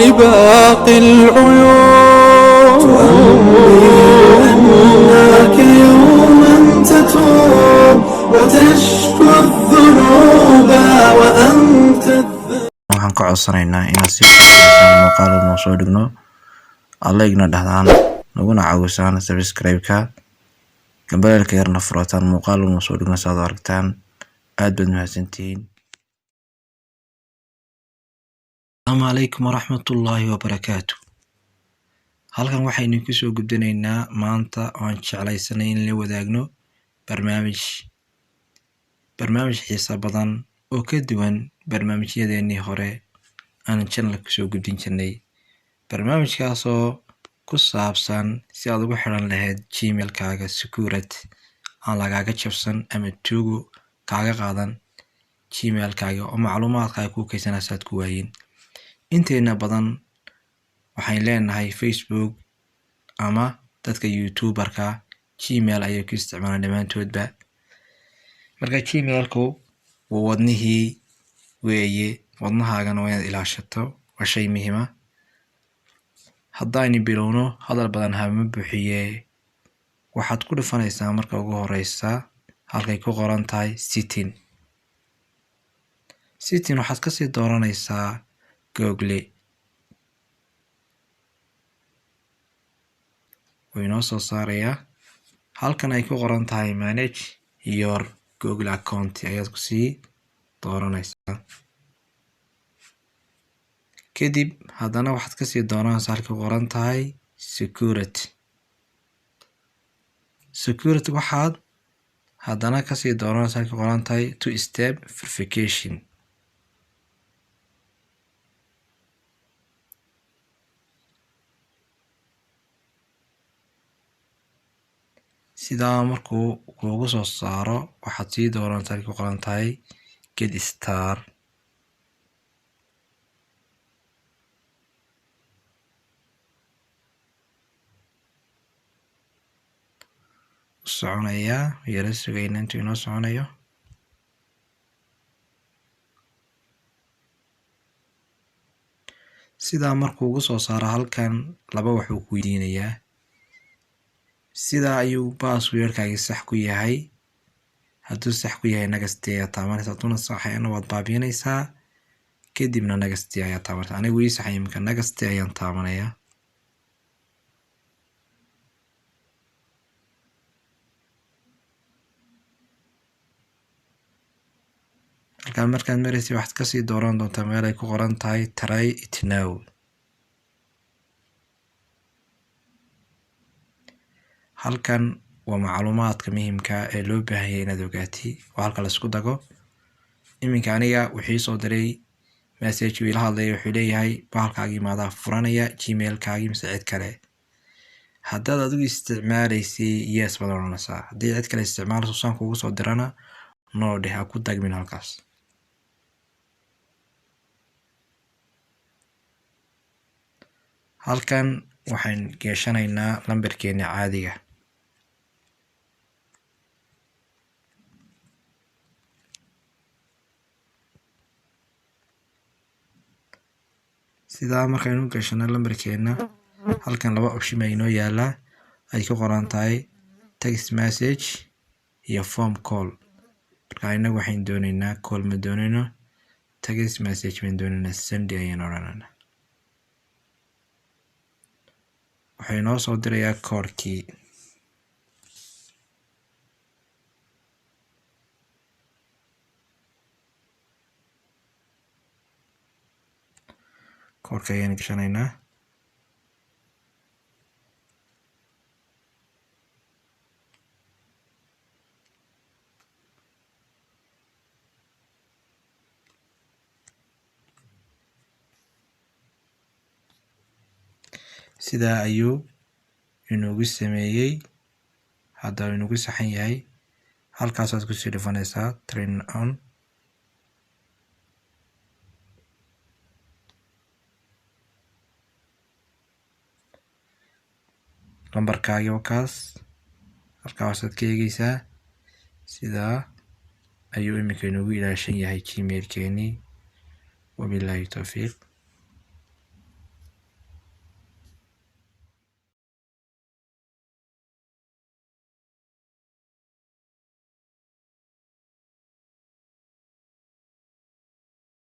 لباقي العيون. تؤمل أنك يوما تتوب وتشكو الذنوب وأنت Waxaan ka codsanaynaa inaad si fiican muuqaal noo soo dhigno, like-na dhahdaan, naguna caawisaan subscribe-ka, gambaleelka yarna furataan, muuqaal noo soo dhigno saad u aragtaan. Aad baad mahadsantihiin. Asalaamu calaykum waraxmatullaahi wabarakaatu. Halkan waxaynu kusoo gudbinaynaa maanta oan jeclaysanay in la wadaagno barnaamij xiiso badan oo ka duwan barnaamijyadeenii hore aan channel kusoo gudbin jirnay, barnaamijkaasoo ku saabsan si aad ugu xiran lahayd Gmailkaaga security, aan lagaaga jabsan ama tuugo kaaga qaadan Gmailkaaga oo macluumaadkaaga ku kaysanaysaad ku waayin. Inteena badan waxayn leenahay Facebook ama dadka YouTuberka Gmail ayay ku isticmaalaan dhammaantoodba. Marka Gmailku waa wadnihii weeye, wadnahaagana waa inaad ilaashato, waa shay muhiim ah. Haddaynu bilowno, hadal badan hama buuxiye. Waxaad ku dhufanaysaa marka ugu horeysa halkay ku qoran tahay Setting. Setting waxaad kasii dooranaysaa Google. Wuu inoo soo saarayaa halkan ay ku qoran tahay Manage your Google Account ayaad kusii dooranaysaa. Kadib haddana waxaad kasii dooranaysaa halkay ku qoran tahay Security. Security waxaad haddana kasii dooranaysaa halkay ku qoran tahay Two Step Verification. Sidaa markuu kuugu soo saaro, waxaad sii dooranaysaa halkay ku qoran tahay Get Started. Soconayaa, yara sugayna intuu inoo soconayo. Sidaa markuu ugu soo saaro halkan, laba wax uu ku weydiinayaa: sidaa ayuu passwordkaagi sax ku yahay. Hadduu sax ku yahay, next ayaa taabanaysa. Hadduuna sax ahayna, waad baabiinaysaa, kadibna next ayaa taabanaysa. Anigu ii saxay iminka, next ayaan taabanayaa. Halkaan markaad maraysay, waxaad kasii dooran doontaa meel ay ku qoran tahay Try it now. Halkan waa macluumaadka muhiimka ee loo baahan yahay inaad ogaatid, waa halka la isku dago. Iminka aniga wuxuu soo diray message, uu ila hadlaya, wuxuu leeyahay: bahalkaagii maadaa furanaya Gmailkaagii mise cid kale? Haddaad adigu isticmaalaysay, yes baad odhanaysaa. Haddii cid kale isticmaalayso saan kugu soo dirana, no dheh, ha ku dagmin halkaas. Halkan waxaan geeshanaynaa lambarkeena caadiga. Sidaa markaynu gashano lambarkeena, halkan laba option baa inoo yaalaa, ay ku qoran tahay text message iyo phone call. Marka inagu waxaynu dooneynaa, call ma dooneyno, text message baan dooneynaa. Send ayaan odhanaynaa. Wuxuu inoo soo dirayaa koodhkii. Koodhka ayaan gashanaynaa. Sidaa ayuu inoogu sameeyey. Hadda inoogu saxan yahay. Halkaasaad kusii dhufanaysaa Turn on. Lambarkaagi wakaas, halkaasaad ka eegeysaa. Sidaa ayuu iminka inoogu ilaashan yahay Gmailkeenii. Wabilaahi towfiiq.